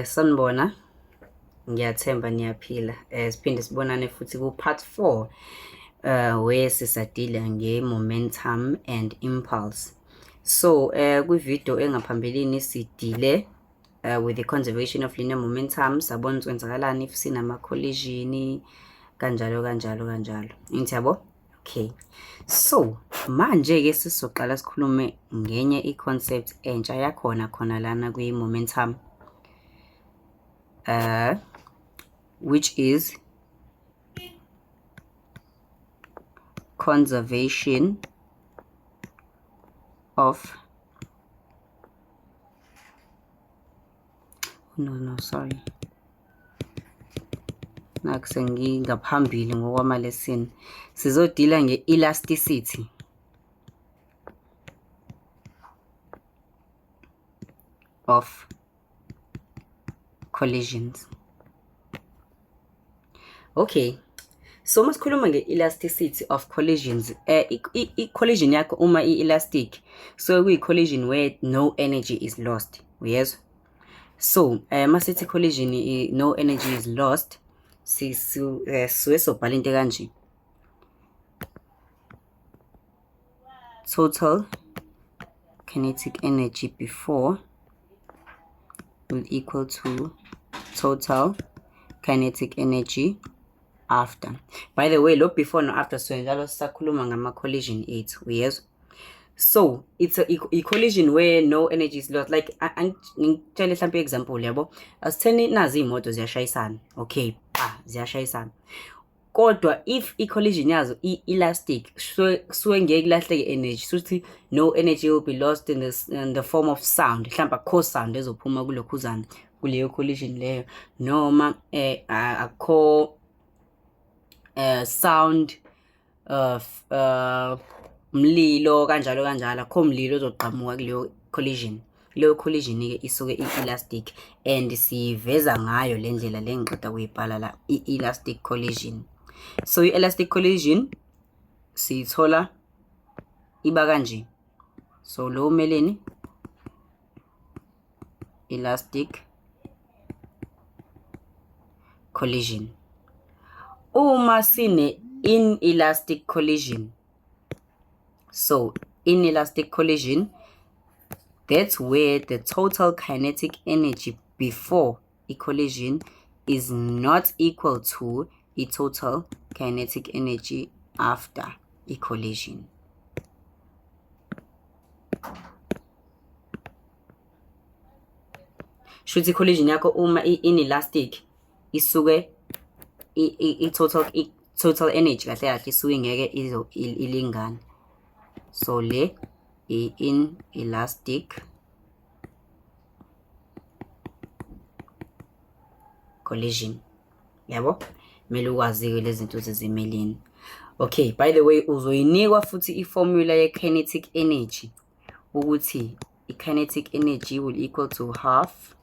Sanibona, ngiyathemba niyaphila. Siphinde sibonane futhi ku-part 4 where sisadila nge-momentum and impulse. So, kwi-video engaphambilini sidile with the conservation of linear momentum, sabona ukuthi kwenzakalani if sinama-collision, kanjalo kanjalo kanjalo. Angithi yabo? Okay. So, manje-ke sizoqala sikhulume ngenye i-concept entsha yakhona khona lana kwi-momentum. Which is conservation of, no no sorry, nakhu sengingaphambili ngokwamalesini. Sizodila nge-elasticity of collisions. Okay, so uma sikhuluma nge-elasticity of collisions, i-collision yakho uma i-elastic, so kuyi-collision where no energy is lost, uyezwa? So, masithi collision no energy is lost, sisuke sobhala into kanje. Total kinetic energy before will equal to total kinetic energy after. By the way, lo before no after so njalo sisakhuluma ngama collision ethu, uyezwa? So it's a collision where no energy is lost. Like ngitshele mhlampe example yabo. Asitheni nazi iy'moto ziyashayisana. Okay, pa ziyashayisana. Kodwa if i-collision yazo i-elastic, kusuke ngeke kulahleke energy. Suthi no energy will be lost in the form of sound. Mhlawumbe akukho sound ezophuma kulokhuzana kuleyo collision leyo, noma akukho sound mlilo kanjalo kanjalo, akukho mlilo ozogqamuka kuleyo collision. Leyo collision-ke isuke i-elastic and siyiveza ngayo le ndlela le ngiqeda kuyibhala la, i-elastic collision. So i-elastic collision siyithola iba kanje. So lo umeleni elastic collision. Uma sine inelastic collision, so inelastic collision, that's where the total kinetic energy before a collision is not equal to a total kinetic energy after a collision. Shuthi i-collision yakho uma i-inelastic isuke i-total energy kahle kahle isuke ingeke izo ilingane. So le i-inelastic collision. Yabo? Kumele ukwazi-ke lezi zinto zizimeleni. Okay, by the way, uzoyinikwa futhi i-formula ye-kinetic energy ukuthi i-kinetic energy will equal to half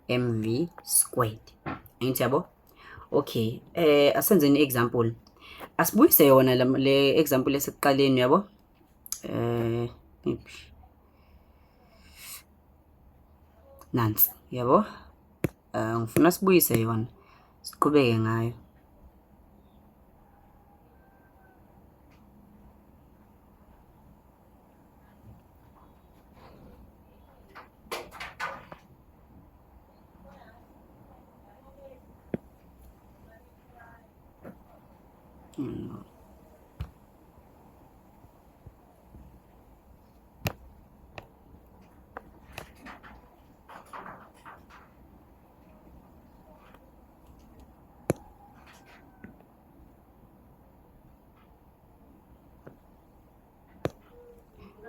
mv squared. Angithi yabo? Okay, asenzeni example. Asibuyise yona le example esekuqaleni yabo? Iphi? Nansi, yabo? Ngifuna sibuyise yona. Siqhubeke ngayo.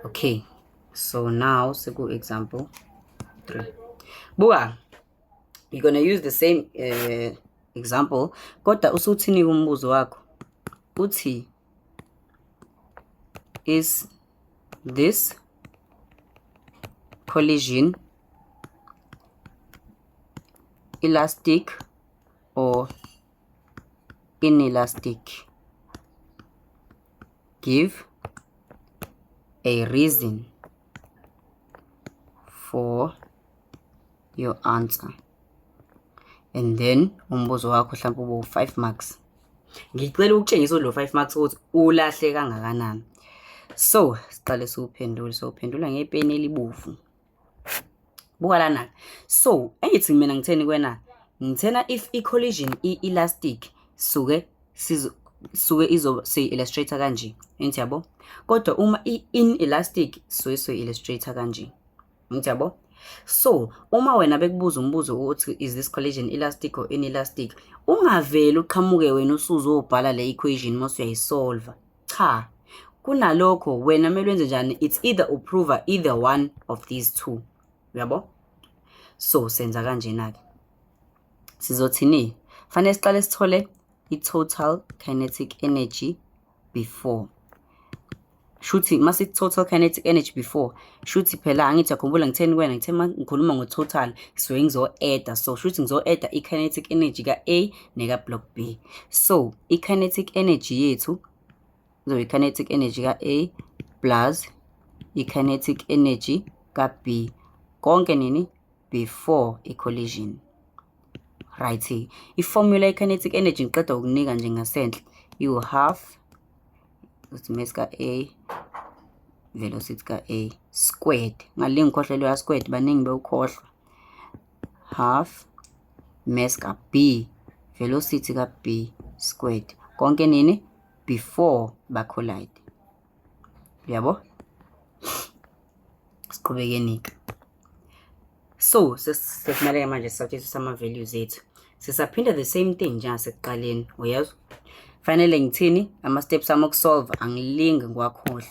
Okay, so now seku example 3. Buka, you're gonna use the same example, kodwa usuthini umbuzo wakho? Uthi is this collision elastic or inelastic? Give a reason for Your answer, and then umbuzo wakho mhlawumbe ube u-5 marks. Ngicela ukutshengisa lo 5 marks ukuthi ulahle kangakanani. So siqale siwuphendule, sowuphendula ngepeni elibovu. Buka lana. So engithi mina ngitheni kuwena? Ngithena if i-collision i-elastic, suke suke izo siyi-illustrate kanje, angithi yabo? Kodwa uma i-inelastic, suke siyi-illustrate kanje, angithi yabo? So uma wena bekubuza umbuzo ukuthi, "Is this collision elastic or inelastic?" ungaveli uqhamuke wena usuzobhala le equation mase uyayisolva. Cha, kunalokho wena kumele wenze njani? It's either uprove either one of these two, uyabo? So senza kanjena-ke. Sizothini? Fanele siqale sithole i-total kinetic energy before. Shuthi masithi total kinetic energy before, shuthi phela angithi yakhumbula ngitheni kuwena? Ngithe uma ngikhuluma ngo-total, suke ngizo-add-a. So shuthi ngizo-add-a i-kinetic energy ka-A neka-block B. So i-kinetic energy yethu izoba i-kinetic energy ka-A plus i-kinetic energy ka-B, konke nini? Before i-collision, right? I-formula ye-kinetic energy ngiqeda ukunika nje ngasenhla, iwu-half uthi mass ka-A, velocity ka-A squared. Ngalinge ngikhohlwe loya squared, baningi bewukhohlwa. Half mass ka-B, velocity ka-B squared, konke nini? Before ba-collide, uyabo? Siqhubekeni-ke. So sesimele-ke manje sisubstitute ama-values ethu. Sisaphinda the same thing njengasekuqaleni, uyezwa? Fanele ngithini ama-steps ami okusolve? Angilingi ngiwakhohlwe.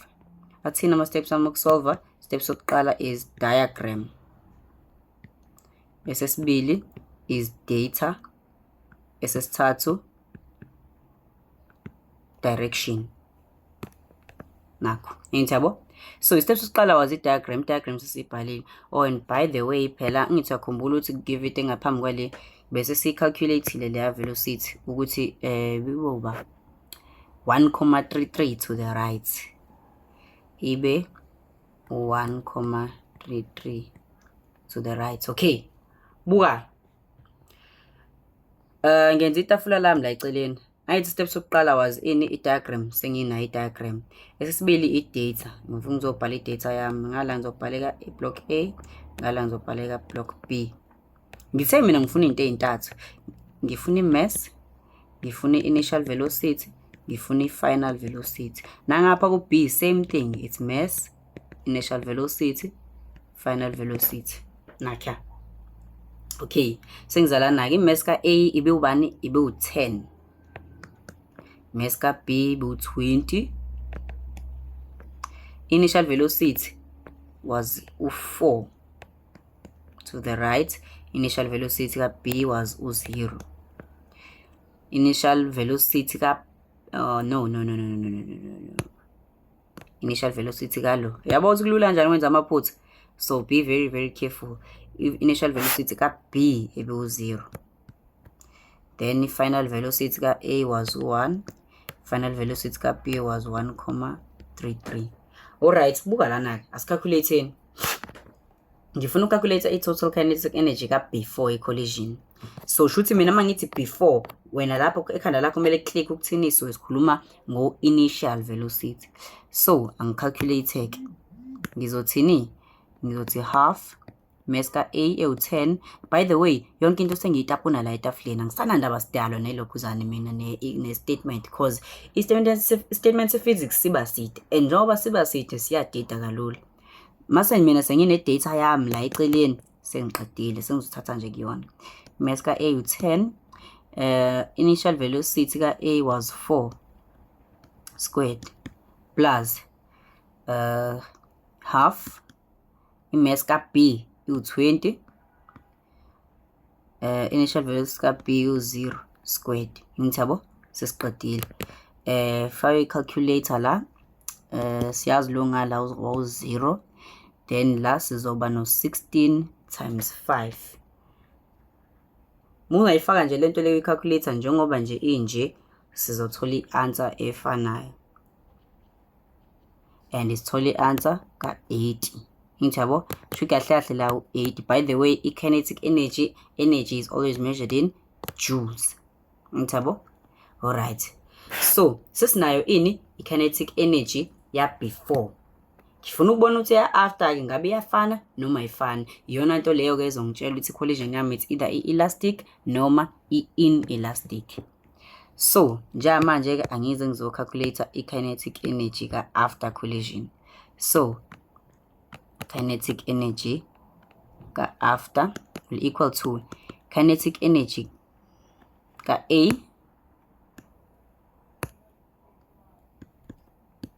Athini ama-steps ami okusolva? Step sokuqala is diagram, esesibili is data, esesithathu direction. Nakho, angithi yabo? So i-step sokuqala was i-diagram. I-diagram sesiyibhalile. Oh, and by the way, phela ngithi uyakhumbula ukuthi give it engaphambi kwale bese siyi-calculate-ile leya velocity ukuthi biboba 1,33 to the right, ibe 1,33 to the right. Okay, buka, ngenza itafula lami la eceleni. Angithi step sokuqala was ini? I-diagram. Senginayo i-diagram. Esesibili i-data. Ngifuna ngizobhala i-data yami ngala, ngizobhaleka i-block A, ngala ngizobhaleka block B. Ngithe mina ngifuna izinto ey'ntathu: ngifuna i-mass, ngifuna i-initial velocity, ngifuna i-final velocity. Nangapha ku-B, same thing, it's mass, initial velocity, final velocity. Nakha, okay, sengizalana-ke. I-mass ka-A ibe ubani? Ibe u-10. Mass ka-B ibe u-20. Initial velocity was u-4 to the right. Initial velocity ka-B was u-0. Initial velocity ka, oh, no, no, no, no, no, no, no, no, no. Initial velocity kalo, yabo ukuthi kulula kanjani ukwenza amaphutha? So be very, very careful. Initial velocity ka-B ebewu-0. Then i-final velocity ka-A was 1, final velocity ka-B was 1,33. Alright, buka lana-ke, asicalculate-eni. Ngifuna uku-calculate i-total kinetic energy ka-before i-collision. So shuthi mina uma ngithi before, wena lapho ekhanda lakho kumele click ukuthini? So sikhuluma ngo-initial velocity. So angicalculate-ke. Ngizothini? Ngizothi half mass ka-A ewu-10. By the way, yonke into sengiyitapuna la etafuleni, angisanandaba sidalwa nelokhuzane mina ne-statement, cause i-statement se-physics siba side, and njengoba siba side siyadida kalula. Mase mina sengine-data yami la eceleni, sengiqedile, sengizothatha nje kuyona. Mass ka-A u-10, initial velocity ka-A was 4 squared, plus half i-mass ka-B iwu-20, initial velocity ka-B iwu-0 squared. Ngithi yabo, sesiqedile. Faka i-calculator la. Siyazi lo ngala wawu-0, then la sizoba no-16 times 5. Uma ungayifaka nje lento leyo i-calculator njengoba nje inje, sizothola i-answer efanayo and sithole i-answer ka-80. Ngithi yabo, shuthi kahle kahle la u-8. By the way, i-kinetic energy, energy is always measured in joules. Ngithi yabo? Alright. So, sesinayo ini? I-kinetic energy ya before. Ngifuna ukubona ukuthi ya after ke ngabe iyafana noma ayifani. Iyona nto leyo ke ezongitshela ukuthi collision yami it's either i-elastic noma i-inelastic. So, njengamanje ke angize ngizo-calculate i-kinetic energy ka-after collision. So, kinetic energy ka-after will equal to kinetic energy ka-A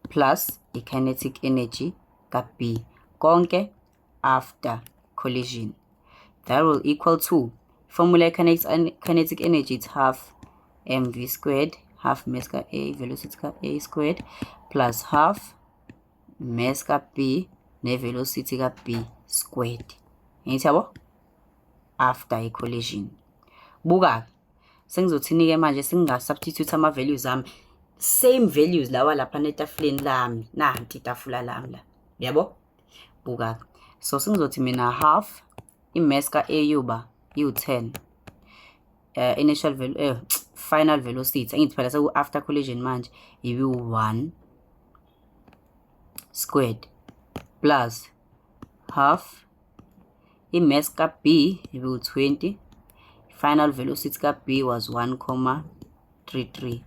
plus i-kinetic energy ka-B konke after collision. That will equal to formula kinetic energy, it's half mv squared, half mass ka-A, velocity ka-A squared, plus half mass ka-B ne-velocity ka-B squared. Ngithi yabo? After i-collision. Buka-ke, sengizothini-ke manje? Senginga-substitute ama-values ami, same values lawa lapha etafuleni lami. Nanti itafula lami la, yabo? Buka-ke, so sengizothi mina half i-mass ka-A yuba iwu-10, initial value, final velocity, angithi phela seku-after collision manje, ibi-1 squared, plus half i-mass ka-B ibi-20, final velocity ka-B was 1,33,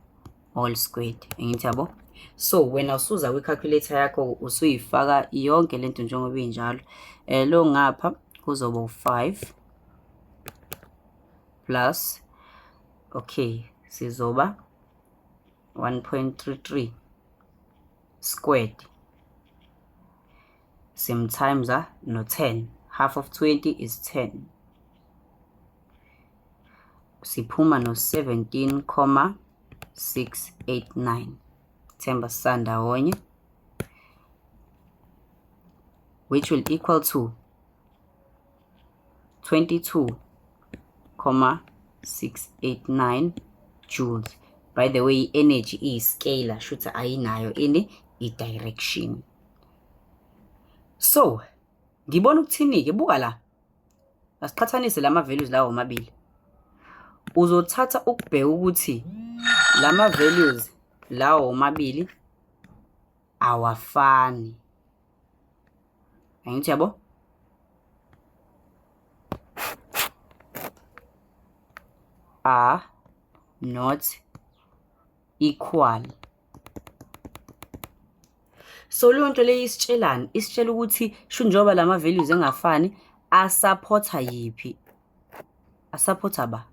all squared. Angithi yabo? So wena usuza kwi-calculator yakho, usuyifaka yonke lento njengoba injalo. Lo ngapha kuzoba u-5 plus, okay, sizoba 1.33 squared, same times no 10, half of 20 is 10, siphuma no 17,689. Themba sisandawonye, which will equal to 22,689 joules. By the way, i-energy iyi-scalar, shuthi ayinayo ini? I-direction. So ngibona ukuthini-ke? Buka la, asiqhathanise lama values lawo omabili. Uzothatha ukubheka ukuthi lama values lawo omabili awafani. Angithi yabo? Are not equal. So leyo nto leyo isitshelani? Isitshela ukuthi sho njengoba lama values engafani, asaphotha yiphi? Asaphotha ba?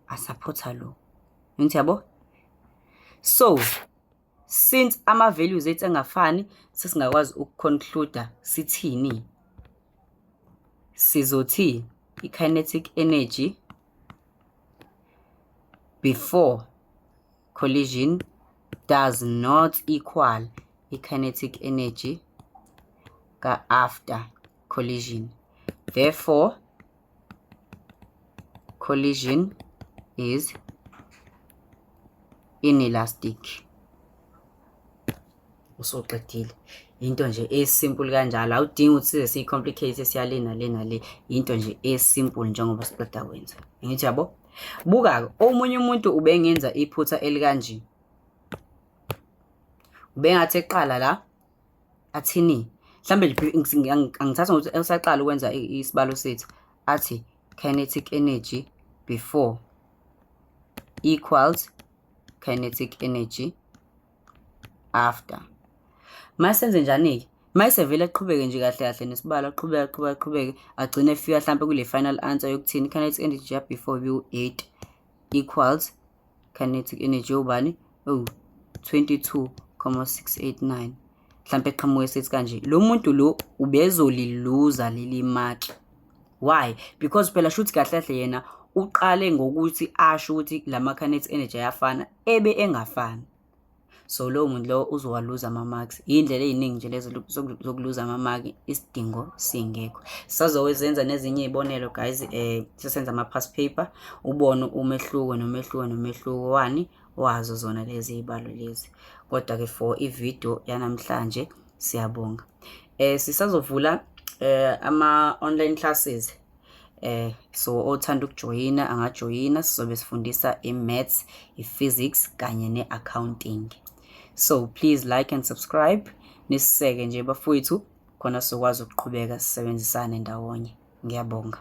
Asaphotha lo. Ngithi yabo? So since ama values ethu engafani, sesingakwazi ukuconclude sithini? Sizothi i-kinetic energy before collision does not equal i-kinetic energy ka-after collision. Therefore, collision is inelastic. Usuqedile. Into nje esimple kanjalo, awudingi ukuthi size siyi-complicate siyale nale nale, into nje esimple njengoba siqeda kwenza. Ngithi yabo? Buka-ke, omunye umuntu ubengenza iphutha elikanje. Ubengathi eqala la athini? Mhlambe angithatha ngokuthi usaqala ukwenza isibalo sethu, athi kinetic energy before equals kinetic energy after. Masenze njani-ke? Mayesevele aqhubeke nje kahle kahle nesibalo, aqhubeke, aqhubeke, aqhubeke, agcine efika hlampe kule final answer yokuthini? Kinetic energy ya before ibiwu-8 equals kinetic energy yobani? Oh, 22,689. Mhlampe eqhamuke sethi kanje, lo muntu lo ubezoliluza leli maki. Why? Because phela shuthi kahle kahle yena uqale ngokuthi asho ukuthi lama kinetic energy ayafana, ebe engafani. So lowo muntu lowo uzowaluza ama-marks. Iy'ndlela ey'ningi nje lezo zokuluza amamaki isidingo singekho. Sisazowenza nezinye iy'bonelo guys, sesenza ama-past paper, ubone umehluko nomehluko nomehluko wani wazo zona lezi y'balo lezi. Kodwa-ke for ividiyo yanamhlanje Siyabonga. Sisazovula ama online classes, so othanda ukujoyina angajoyina. Sizobe sifundisa i-maths, i-physics kanye ne-accounting. So please like and subscribe, nisiseke nje bafowethu, khona sizokwazi ukuqhubeka sisebenzisane ndawonye. Ngiyabonga.